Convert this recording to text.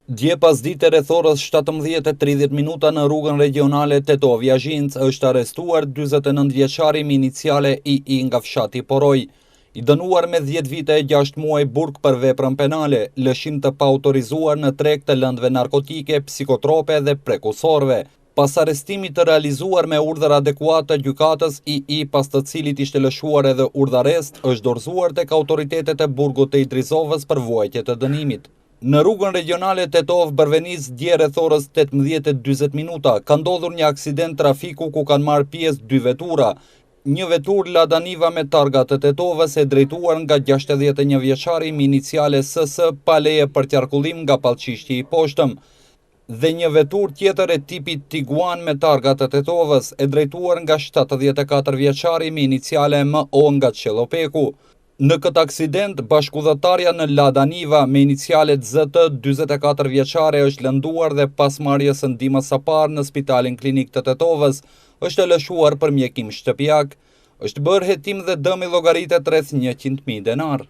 Dje pasdite rreth orës 17:30 minuta në rrugën regjionale Tetovë-Jazhincë është arrestuar 49 vjeçari me iniciale II nga fshati Poroj, i dënuar me 10 vite e 6 muaj burg për veprën penale, lëshim të paautorizuar në treg të lëndëve narkotike, psikotrope dhe prekursorëve. Pas arrestimit të realizuar me urdhër adekuat të gjykatës, II, pas të cilit ishte lëshuar edhe urdhërarrest, është dorëzuar tek autoritetet e burgut të Idrizovës për vuajtje të dënimit. Në rrugën regjionale Tetovë-Bërvenicë dje rreth orës 18:40 minuta ka ndodhur një aksident trafiku ku kanë marrë pjesë dy vetura. Një veturë Lada Niva me targa të Tetovës e drejtuar nga 61 vjeçari me iniciale SS pa leje për qarkullim nga Pallçishti i Poshtëm dhe një veturë tjetër e tipit Tiguan me targa të Tetovës, e drejtuar nga 74 vjeçari me iniciale MO nga Çellopeku. Në këtë aksident, bashkudhëtarja në Lada Niva me inicialet ZT, 44 vjeçare është lënduar dhe pas marrjes së ndihmës së parë në Spitalin Klinik të Tetovës, është lëshuar për mjekim shtëpiak. Është bërë hetim dhe dëmi llogaritet rreth 100.000 denarë.